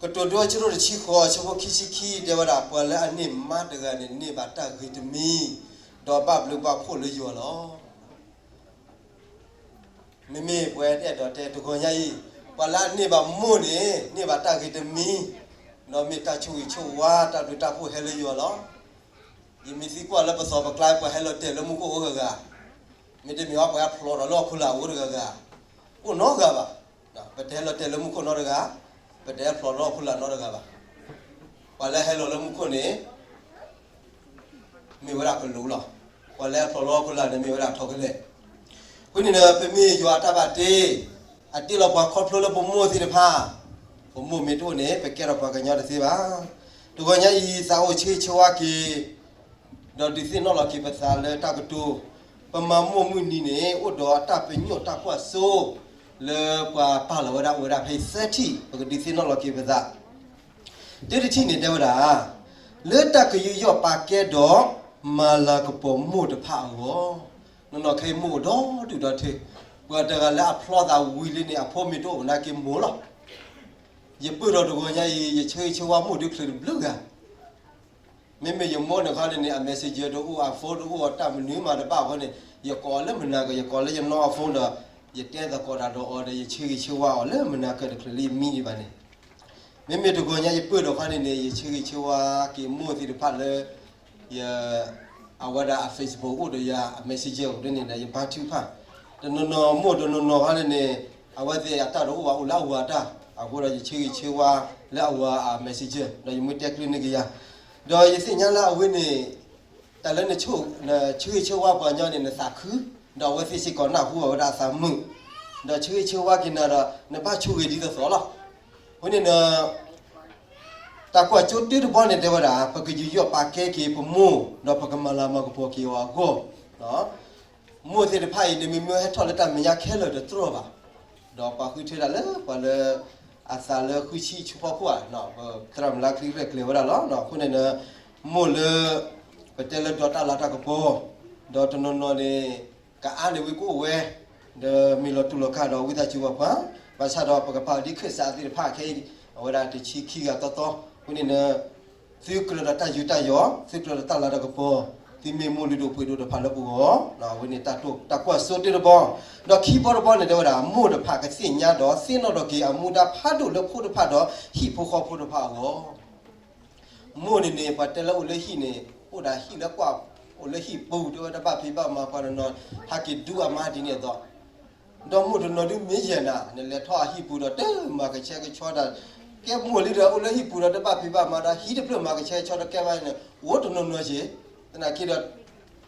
ကတိၤဒိ အဆၢဒိၣ်တဆံဃိး အဆၢဖိခံဆံခံ တဲဝဲဒၣ် ပှၤလၢအန့ၢ်မါတဂၤန့ၣ် န့ၢ်ဘၣ်တၢ်ဂ့ၤတမံၤ, ဒီးဘၣ်ဘျုးဘၣ်ဖှိၣ်လၢယွၤလီၤ. မ့မ့ၢ်ပဝဲတအဲၣ်ဒိးတဲတဂီၤညါအံၤ, ပှၤလၢအန့ၢ်ဘၣ်မိၢ်န့ၣ် န့ၢ်ဘၣ်တၢ်ဂ့ၤတမံၤ, ဒီးမ့ၢ်တၢ်ဆိၣ်ဂ့ၤဆိၣ်ဝါ တၢ်ဘျုးတၢ်ဖှိၣ်ဟဲလၢယွၤလီၤ. ယမ့ၢ်သံကွၢ်လၢပသီပကျါ ပှၤဟဲလီၤတဲာ်လၢမူခိၣ်အိၣ်ဂၤဂၤ, မ့တမ့ၢ်အီၤ ပှၤဟဲဖျိးထီၣ်လၢဟီၣ်ခိၣ်လာ်အိၣ်တဂၤဂၤ, အိၣ်နီတဂၤဘၣ်. ပတဟဲလီၤတဲာ်လၢမူခိၣ်နီတဂၤ, ပတဟဲဖျိးလၢဟီၣ်ခိၣ်လာ်နီတဂၤဘၣ်. ပှၤလၢဟဲလီၤလၢမူခိၣ်န့ၣ် မ့ၢ်ဝဲဒၣ်ကလူးလီၤ. ပှၤလၢအဖျိးလၢဟီၣ်ခိၣ်လာ်န့ၣ် မ့ၢ်ဝဲဒၣ်ထိးကလဲာ်. အဃိန့ၣ်ဒီး ပမ့ၢ်ယွၤအတၢ်ဘၣ်တ့, အတ့လီၤပှၤခီဖျိလၢပမိၢ်သ့ၣ်တဖၣ်, ပမိၢ်မ့ၢ်တအိၣ်န့ၣ် ပကဲထီၣ်ပှၤကညီတသ့ဘၣ်. တဂီၤညါအံၤ သးအိၣ်ဆၢဂ့ၤဆၢဝါက့ၤ ဒီးဒုးသ့ၣ်နီၣ်လီၤက့ၤပသးလၢတၢ်ကတိၤ, ပမၤမိၢ်မုၢ်နံၤန့ၣ် အိၣ်ဒီးအတၢ်ပညိၣ်တၢ်ကွၢ်စိ လၢပှၤပာ်လီၤဝဲဒၣ်အိၣ်ဝဲဒၣ်ဖဲသၢထံၣ် ပကဒုးသ့ၣ်နီၣ်လီၤက့ၤပသး. တထံၣ်န့ၣ်တဲဝဲဒၣ်, လၢတၢ်ကယူးယီၣ်ပာ်ကဲဒီး မၤလၤကပီၤမိၢ်တဖၣ်အဂီၢ်, နီၢ်နီၢ်ခဲအံၤမိၢ်အိၣ်ဒီဒူၣ်ဒီထၢ, ပှၤတဂၤလၢအဖျီသးဝံၤလံန့ၣ် အဖိမ့ၢ်တအိၣ်နာ်က့မိၢ်လီၤ. ယပၢၢ်ဒီးတဂီၤညါအံၤ ယဆၢဂ့ၤဆၢဝါမိၢ်ဒုးချုးတဘျုးဂၤ မ့မ့ၢ်ယမိၢ်န့ၣ်ခီန့ၣ်န့ၣ် အ messenger တအိၣ် အ phone တအိၣ် အတၢ်မနုၤမၤတဘၣ်အဃိန့ၣ် ယကိးအီၤလၢမနၤက ယကိးလၢယနီၢ်အ phone ဒီး ယတဲသကိးတၢ်ဒီးအီၤဒီး ယဆၢဂ့ၤဆၢဝါအီၤလၢမနၤကတချုးလၢယမံဒံးဘၣ်န့ၣ်. မ့မ့ၢ်တဂီၤညါယပၢၢ်ဒီးခီန့ၣ်န့ၣ် ယဆၢဂ့ၤဆၢဝါက့ၤမိၢ်သ့ၣ်တဖၣ်လၢ ယ အဝဲဒၣ်အ Facebook အိၣ်ဒီးယ အ messenger အိၣ်ဒ်န့ၣ်ဒီး ယဘါထုကဖၣ် တနီၤနီၤမိၢ်တနီၤနီၤခီန့ၣ်န့ၣ် အဝဲသ့ၣ်အတၢ်တအိၣ်ဘၣ် အိၣ်လၢအဝၤအတၢ်, အဃိဒီးယဆၢဂ့ၤဆၢဝါလၢအဝၤအ messenger ဒီးယမ့ၢ်တဲကျၢၤန့ၢ်က့ၤယၤ, ဒီးယသ့ၣ်ညါလၢအဝဲန့ၣ် တၢ်လၢနဆၢဂ့ၤဆၢဝါပှၤကညီန့ၣ် နသးခု, ဒီးအဝဲသ့ၣ်စ့ၢ်ကီးနၢ်ဟူအဝဲဒၣ်အသးမုာ်, ဒီးဆၢဂ့ၤဆၢဝါက့ၤနၤဒီး နဘၣ်ဆိၣ်ဂ့ၤဒ်သိးသိးလီၤ. အဃိန့ၣ်ဒီး တၢ်ကွၢ်စိတၢတဘီန့ၣ်တဲဝဲဒၣ် ပကယူးယီၣ်ပာ်ကဲက့ၤပမိၢ် ဒီးပကမၤလၤမၤကပီၤက့ၤအီၤအဂီၢ်, မိၢ်သ့ၣ်တဖၣ်အံၤန့ၣ် မ့မ့ၢ်ဟဲထီၣ်လၢတၢ်မဲာ်ညါခဲလၢာ်တတြီၢ်ဘၣ်, ဒီးပှၤဃုထၢဒၣ်လၢပှၤလၢ အသးလၢဃုဆံဆူဖီခိၣ်ဧါ, ပသရၣ်မုၣ်လါချံရဲၣ်ကျဲၤဝဲဒၣ်လီၤ. အဃိန့ၣ်ဒီး မိၢ်လၢ ပတဲလၢဒီးတၢ်လၤတၢ်ကပီၤ, ဒီးတနီၤနီၤန့ၣ် ကအါန့ၢ်ဝံၤကအိၣ်ဝဲ, ဒီးမ့ၢ်လီၤတူာ်လီၤကာ်ဒီးဝံသးစူၤပှၤ, ဘၣ်ဆၣ်ဒီးပကပာ်အီၤဒ်ခၢၣ်စးသ့ၣ်တဖၣ်ခဲအံၤ အဝဲဒၣ်တဆံခံဂၤတီတီ, အဃိန့ၣ်ဒီး သုကြၢးဒီးတၢ်ယူးတၢ်ယီၣ်, သုကြၢးဒီးတၢ်လၤတၢ်ကပီၤ, သုမ့ၢ်မိၢ်လုၢ်ဒိၣ်ပှ့ၤဒိၣ်တဖၣ်လၢပဂီၢ်, အဝဲန့ၣ်တၢ်ကွၢ်စိတၢတဘီ, ဒီးခံဘီတဘီန့ၣ်တဲဝဲဒၣ် မိၢ်တဖၣ်ကသ့ၣ်ညါဒီးသ့ၣ်နီၣ်ထီၣ်က့ၤအမူဒါဖးဒိၣ်လၢဖိတဖၣ်ဒီးဟံၣ်ဖိဃီဖိတဖၣ်အဂီၢ် မိၢ်န့ၣ်န့ၣ် ပှၤတဲလၢအိၣ်လၢဟံၣ်န့ၣ် အိၣ်ဒီးဟံၣ်လၢကွၢ်, အိၣ်လၢဟံၣ်ပူၤ တဲဝဲတဘၣ်ဖံးဘၣ်မၤပှၤတနီၤ ဟးက့ၤဒူအမါဒ်န့ၣ်အသိး, ဒီးမိၢ်တနီၤဒုးမ့ၢ်ယဲၢ်နၤ နလဲၤထီၣ်အဟံၣ်ပူၤဒီးတမၤကဆှဲကဆှီတၢ်, ကဲမိၢ်လံဒီးအိၣ်လၢဟံၣ်ပူၤဒီးတဘၣ်ဖံးဘၣ်မၤဒီးဟံၣ်တဖျၢၣ်မၤကဆှဲကဆှီဒီးကဲဘၣ်န့ၣ် အိၣ်တနီၤနီၤက့ၤ, သနာ်က့ဒီး အိၣ်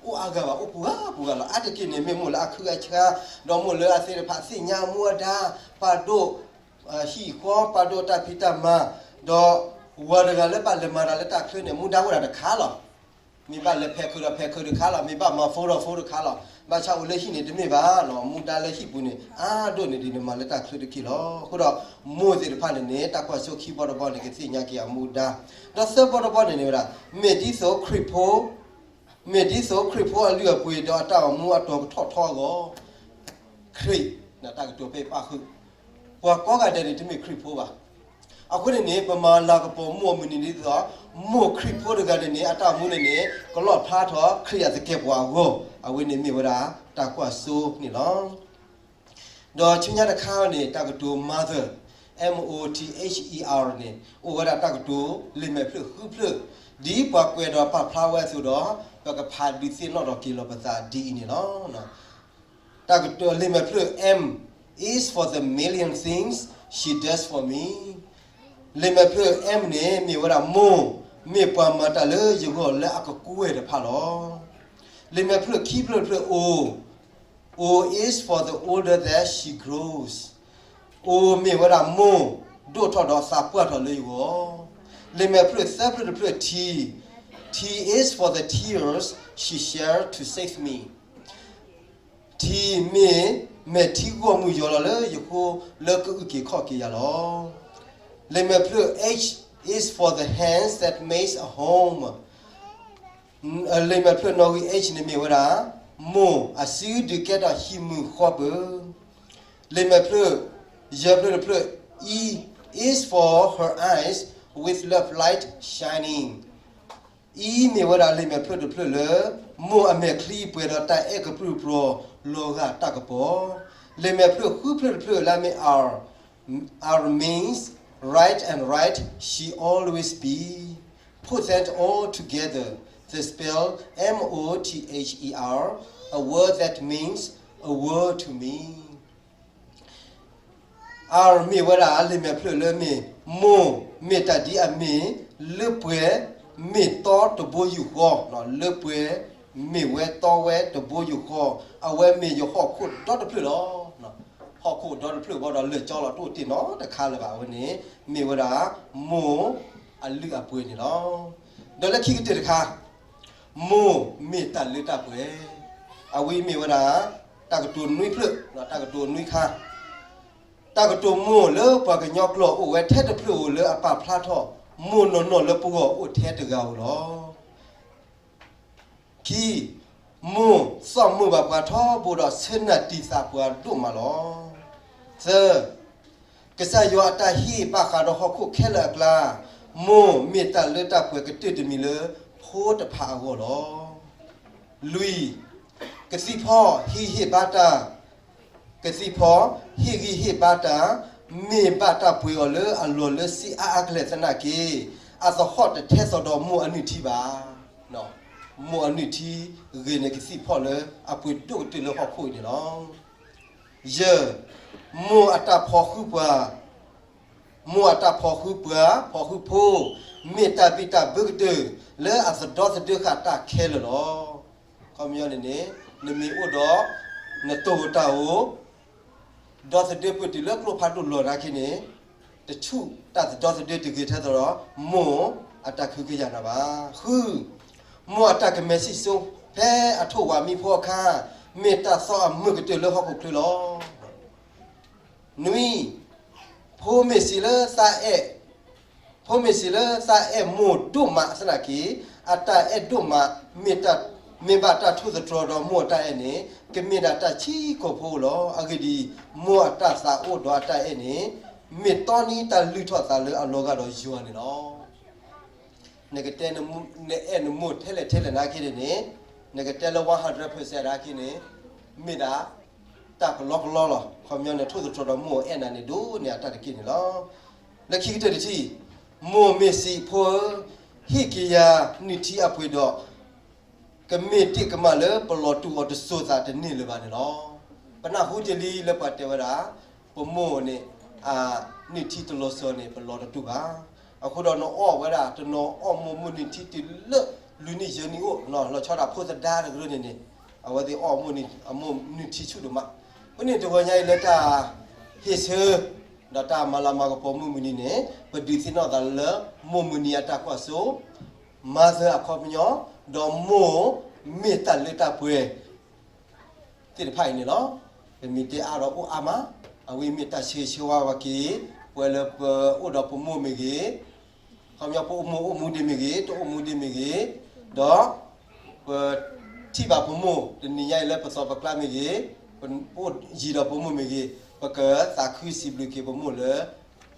အါဂၤဘၣ် အိၣ်ပူၤဂၤပူၤဂၤလီၤ. အါတက့ၢ်န့ၣ် မ့ၢ်မိၢ်လၢအခၢၣ်အဆှါ, ဒီးမိၢ်လၢအသ့ၣ်တဖၣ်သ့ၣ်ညါမူအဒါ, ပာ်ဒိၣ် ဟံၣ်ဃီ ပာ်ဒိၣ်တၢ်ဖံးတၢ်မၤ, ဒီးဝၤတဂၤလၢဘၣ်လဲၤမၤတၢ်လၢတၢ်ချၢန့ၣ် မူဒါအိၣ်ဒၣ်တခါလီၤ. မ့ၢ်ဘၣ်လဲၤဖဲးခုးဒီးဖဲးခုးတခါလီၤ, မ့ၢ်ဘၣ်မၤ phone ဒီး phone တခါလီၤ. ဘၣ်ဆၣ်အိၣ်လၢဟံၣ်န့ၣ်တမ့ၢ်ဘၣ်လီၤ, မူဒါလၢဟံၣ်ပူၤန့ၣ် အါဒိၣ်န့ၢ်ဒံးန့ၣ်မၤလၢတၢ်ချၢတက့ၢ်လီၤ. အဃိဒီး မိၢ်သ့ၣ်တဖၣ်န့ၣ်န့ၣ် တၢ်ကွၢ်စိခံဘီတဘီန့ၣ် ကသ့ၣ်ညါက့ၤအမူဒါ, ဒီးသၢဘီတဘီန့ၣ်န့ၣ်ဝဲဒၣ် မ့ၢ်ဒ်သိးခရံာ်ဖိ မ့ၢ်ဒ်သိးခရံာ်ဖိအလုၢ်အပှ့ၤဒီးအတၢ်အိၣ်မူအတီၤကထီၣ်ထီအဂီၢ်, ခရံာ် တၢ်ကတိၤဖဲပာ်ဃုာ်, ပှၤကိးဂၤဒဲးန့ၣ် တမ့ၢ်ခရံာ်ဖိဘၣ်. အဃိန့ၣ်န့ၣ် ပမၤလၤကပီၤမိၢ်အမုၢ်နံၤဒ်သိး မိၢ်ခရံာ်ဖိတဂၤန့ၣ်န့ၣ် အတၢ်အိၣ်မူန့ၣ်န့ၣ် ကလီၣ်ဖျါထီၣ်ခရံာ်အသကဲးပဝးအဂီၢ်, အဝဲန့ၣ်မ့ၢ်ဝဲဒၣ်တၢ်ကွၢ်စိန့ၣ်လီၤ. ဒီးဆူညါတခါန့ၣ် တၢ်ကတိၤ mother, M O T H E R န့ၣ် အိၣ်ဝဲဒၣ်တၢ်ကတိၤ လံာ်မဲာ်ဖျၢၣ်ဃုဖျၢၣ်, ဒ်ပှၤကွဲးဒီးပာ်ဖျါဝဲအသိးဒီး ပကဖးဒုးသ့ၣ်နီၣ်ထီၣ်က့ၤလီၤပသးဒ်အံၤန့ၣ်လီၤ. တၢ်ကတိၤလံာ်မဲာ်ဖျၢၣ် M is for the million things she does for me. လံာ်မဲာ်ဖျၢၣ် M န့ၣ် မ့ၢ်ဝဲဒၣ်မိၢ်, မ့ၢ်ပှၤမၤတၢ်လၢယဂီၢ်လၢအကကွဲၢ်တဖၣ်လီၤ. လံာ်မဲာ်ဖျၢၣ်ခံဖျၢၣ်တဖျၢၣ် O, O is for the older that she grows. O မ့ၢ်ဝဲဒၣ်မိၢ် ဒိၣ်ထီၣ်ဒီးသးပှၢ်ထီၣ်လၢယဂီၢ်. လံာ်မဲာ်ဖျၢၣ်သၢဖျၢၣ်တဖျၢၣ် T, T is for the tears she shed to save me. T မ့ၢ်မဲာ်ထံဂီၢ်မုၢ်ယီၤလီၤလၢယဃိ လၢကအုၣ်က့ၤခီၣ်က့ၤယၤလီၤ. လံာ်မဲာ်ဖျၢၣ် H is for the hands that makes a home. လံာ်မဲာ်ဖျၢၣ်နီၣ်ဂံၢ် H န့ၣ်မ့ၢ်ဝဲဒၣ် မိၢ်အစုဒုးကဲထီၣ်ဟံၣ်မုၢ်ဃီပၢၤ. လံာ်မဲာ်ဖျၢၣ် ယဲၢ်ဖျၢၣ်တဖျၢၣ်, E is for her eyes with love light shining. E မ့ၢ်ဝဲဒၣ်လံာ်မဲာ်ဖျၢၣ်တဖျၢၣ်လၢ မိၢ်အမဲာ်ချံပှဲၤဒီးတၢ်အဲၣ်ကပြုၢ်ပြဲၤ လီၤဂာ်တၢ်ကပီၤ. လံာ်မဲာ်ဖျၢၣ်ဃုဖျၢၣ်တဖျၢၣ်လၢအမ့ၢ် R, R means right and right, she always be. ဖှိၣ်သဲတအီ together, the spell M O T H E R, a word that means a world to me. R မ့ၢ်ဝဲဒၣ်လံာ်မဲာ်ဖျၢၣ်လၢမ့ၢ် မိၢ်မ့ၢ်တၢ်ဒ်အမ့ၢ် လၢပှဲၤမ့ၢ်တီတဘိယူၢ်ဃီ, လၢပှဲၤမ့ၢ်ဝဲတီဝဲတဘိယူၢ်ဃီ, အဝဲမ့ၢ်ယဟီၣ်ခိၣ်ဒီတဖျၢၣ်လီၤ. ဟီၣ်ခိၣ်ဒီတဖျၢၣ်ဘၣ်ဒီးလၢာ်ကၠီလီၤ တအိၣ်တ့ၢ်နီတခါလၢၤဘၣ်. အဝဲန့ၣ် မ့ၢ်ဝဲဒၣ် မိၢ်အလုၢ်အပှ့ၤန့ၣ်လီၤ. ဒီးလၢခံကတၢၢ်တခါ မိၢ်မ့ၢ်တၢ်လၢတၢ်ပှဲၤ, အဝဲမ့ၢ်ဝဲဒၣ် တၢ်ကတိၤနွံဖျၢၣ်, တၢ်ကတိၤနွံခါ, တၢ်ကတိၤမိၢ်လၢပှၤကညီကျိာ်အိၣ်ဝဲထဲတဖျၢၣ်ဧိၤလၢအပာ်ဖျါထီၣ် မိၢ်နီၢ်နီၢ်လၢပဂီၢ်အိၣ်ထဲတဂၤဧိၤလီၤ. ခံ, မိၢ်သီၣ်မုာ်ဘၣ်ပှၤထီဘိဒီးဆၢနၢ်တံာ်သးပှၤဒိၣ်မးလီၤ. သၢ, ကစၢ်ယွၤအတၢ်ဟ့ၣ်ဘၣ်ဃးဒီးဟီၣ်ခိၣ်ခဲလၢာ်အကျါ, မိၢ်မ့ၢ်တၢ်လၢတၢ်ပှဲၤကတၢၢ်တမံၤလၢဖိတဖၣ်အဂီၢ်လီၤ. လွံၢ်, ကသံၣ်ဖီဟ့ၣ်ဂံၢ်ဟ့ၣ်ဘါတၢ်, ကသံၣ်ဖီဟ့ၣ်ဂံၢ်ဟ့ၣ်ဘါတၢ်, မ့ၢ်ဘၣ်တၢ်ပှဲၤအီၤလၢအလီၢ်လၢစ့အါအါကလဲာ်သနာ်က့, အသဟီၣ်တထဲသိးဒီးမိၢ်အနုၢ်ထံဘၣ်. မိၢ်အနုၢ်ထံဂ့ၤန့ၣ် ကသံၣ်ဖီလၢအပှ့ၤဒိၣ်ကတၢၢ်လၢဟီၣ်ခိၣ်အံၤန့ၣ်လီၤ. ယဲၢ်, မိၢ်အတၢ်ဖီဃုပှၤ, မိၢ်အတၢ်ဖီဃုပှၤ, ဖီဃုဖိ, မ့ၢ်တၢ်ဘံၣ်တၢ်ဘၢကတၢၢ်လၢအသဒီသဒၢဃာ်တၢ်ခဲလၢာ်လီၤ. ခီပညီန့ၣ်န့ၣ် နမ့ၢ်အိၣ်ဒီး နတိၢ်တၢ်အိၣ် ဒီသဒၢပှဲၤတုၤလၢကျိဖးဒိၣ်လီၤနာ်က့န့ၣ်, တဆူၣ်တၢ်သဒီသဒၢတဂ့ၤထဲသိးဒီး မိၢ်အတၢ်ကဟုကယာ်နၤဘၣ်. ဃု, မိၢ်အတၢ်ကမဲာ်စံၣ်စိဖဲအထိၣ်ဝးမံဖိအခါ, မ့ၢ်တၢ်သီၣ်အမုာ်ကတၢၢ်လၢဟီၣ်ခိၣ်ချၢလီၤ. နွံ, ဖိမ့ၢ်စံးလၢသးအဲၣ် ဖိမ့ၢ်စံးလၢသးအဲၣ်မိၢ်ဒိၣ်မးသနာ်က့, အတၢ်အဲၣ်ဒိၣ်မး မ့ၢ်ဘၣ်တၢ်ထိၣ်သတြီၤဒီးမိၢ်အတၢ်အဲၣ်န့ၣ် ကမ့ၢ်ဒၣ်တၢ်ဆံးကိာ်ဖိလီၤ. အဂ့ၢ်ဒ်အံၤ, မိၢ်အတၢ်သးအိၣ်ဒီးအတၢ်အဲၣ်န့ၣ် မ့ၢ်တီနံၤတၢ်လုၢ်ထီၣ်သးလၢအလီၤဂာ်ဒီးယွၤန့ၣ်လီၤ. နကတဲနအဲၣ်နမိၢ်ထဲလဲၣ်ထဲလဲၣ်နာ်က့န့ၣ်, နကတဲလၢ one hundred percent နာ်က့န့ၣ်, မ့ၢ်ဒၣ်တၢ်ကလီကလီလီၤ. ခီပညီန့ၣ် ထိၣ်သတြီၤဒီးမိၢ်အဲၣ်နၤန့ၣ် ဒိၣ်န့ၢ်အတၢ်တက့ၢ်န့ၣ်လီၤ. လၢခံကတၢၢ်တထံၣ်, မိၢ်မ့ၢ်စံး ဖိဧၢ, ဟ့ၣ်က့ၤယၤနုၢ်ထံအပှ့ၤဒီး ကမ့ၢ်တ့ၢ်ကမၣ်လၢပလီၤတူာ်အီၤတစိၤသးတန့ၢ်လၢၤဘၣ်န့ၣ်လီၤ. ပနၢ်ဟူတ့ၢ်လံလၢပှၤတဲဝဲဒၣ်, ပမိၢ်န့ၣ် နုၢ်ထံတလီၤစိၤန့ၣ် ပလီၤတတူာ်ဘၣ်. အဃိဒီးနအီၣ်ဝဲဒၣ် တနီၤအီၣ်မိၢ်မုၢ်နုၢ်ထံတုၤလၢလွံၢ်နံၣ်ယဲၢ်နံၣ်အိၣ်, လီၤဆီဒၣ်ဖိသဒါတကရၢန့ၣ်န့ၣ်, အဝဲသ့ၣ်အီၣ်မိၢ်နုၢ်ထံဆူၣ်ဒိၣ်မး. မ့ၢ်န့ၣ်တဂီၤညါအံၤလၢတၢ်ဟ့ၣ်ဆၢ ဒီးတၢ်မၤလၤမၤကပီၤမုၢ်မုၢ်နံၤန့ၣ်, ပဒုးသ့ၣ်နီၣ်သးလၢ မိၢ်မုၢ်နံၤအတၢ်ကွၢ်စိ, mother အခီပညီ, ဒီးမိၢ်မ့ၢ်တၢ်လၢတၢ်ပှဲၤ သ့ၣ်တဖၣ်အံၤန့ၣ်လီၤ. ပမ့ၢ်တဲအါဒီးအိၣ်အါမး, အဝဲမ့ၢ်တၢ်ဆၢဂ့ၤဆၢဝါဝဲက့ၤ ပှၤလၢပအိၣ်ဒီးပမိၢ်မ့ၢ်ဂ့ၤ, ခီပညီပအိၣ်မူအိၣ်မူဒ့မ့ၢ်ဂ့ၤ, တအိၣ်မူဒ့မ့ၢ်ဂ့ၤ, ဒီး ပထံၣ်ဘၣ်ပမိၢ် တနံၤညါအံၤလၢပသီပကျါမ့ၢ်ဂ့ၤ, ပအိၣ်ယံၤဒီးပမိၢ်မ့ၢ်ဂ့ၤ, ပကသးခုစံးဘျုးက့ၤပမိၢ်လၢ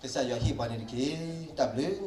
ကစၢ်ယွၤဟ့ၣ်ပှၤန့ၣ်တက့ၢ်. တၢ်ဘျုး